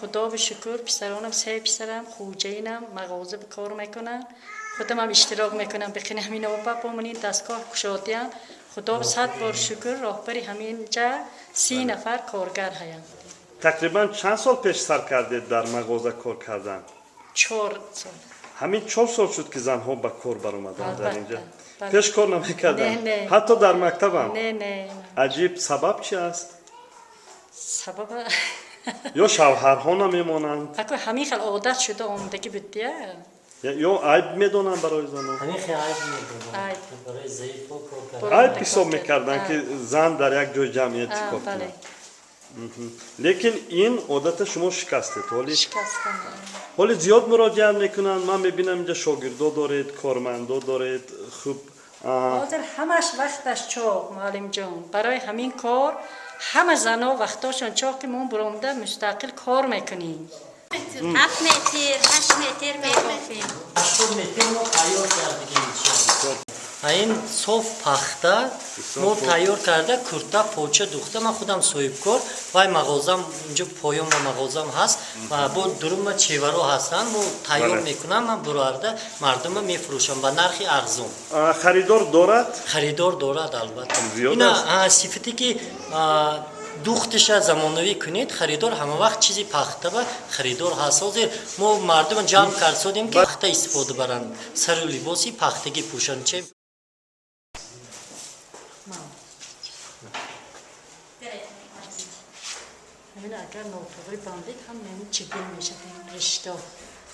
Худо ба шукр, писаронам, се писарам, хуҷаинам мағоза ба кор мекунанд. Худам ҳам иштирок мекунам. Бихини ҳамин опа бо ман ин дастгоҳ кушодиям. Худо сад бор шукр, роҳбари ҳамин ҷа 30 нафар коргар ҳаям. Тақрибан чанд сол пеш сар кардед дар мағоза кор кардан? 4 сол. Ҳамин 4 сол шуд, ки занҳо ба кор баромаданд дар инҷа? Албатта. Пеш кор намекарданд? Не, не. Ҳатто дар мактабам? Не, не. Аҷиб, сабаб чи аст? Сабаб ё шавҳарҳо намемонанд? Ако ҳамин хел одат шуда омадагӣ буддия. Ё айб медонанд барои занон? Ҳамин хел айб медонанд. Айб. Барои заифҳо кор кардан. Айб ҳисоб мекарданд, ки зан дар як ҷои ҷамъиятӣ кор кунад. Лекин ин одата шумо шикастед. Ҳоли Шикастам. Ҳоли зиёд муроҷиат мекунанд. Ман мебинам, инҷа шогирдо доред, кормандо доред. Хуб. Ҳозир ҳамаш вақташ чоқ, муаллимҷон. Барои ҳамин кор ҳама зано вақтошон чоқ, ки мо буромда мустақил кор мекунем. 7 метр, 8 метр мебофем. 80 метр мо тайёр кардагим. Ин соф пахта мо тайёр карда, курта, поча духта. Ман худам соҳибкор, вай мағозам инҷо поён ва мағозам ҳаст ва бо дурума чеваро ҳастанд. Мо тайёр мекунам, ман буроварда мардума мефурӯшам ба нархи арзон. Харидор дорад? Харидор дорад, албатта. Зиёд ина аст? Сифате ки духтиша замонавӣ кунед, харидор ҳама вақт чизи пахта ба харидор ҳаст. Ҳозир мо мардума ҷамъ кардсодем, ки пахта истифода баранд, сару либоси пахтагӣ пӯшанд. Че Ҳамин агар нотуғри бандед, ҳам чигин мешавад ришто.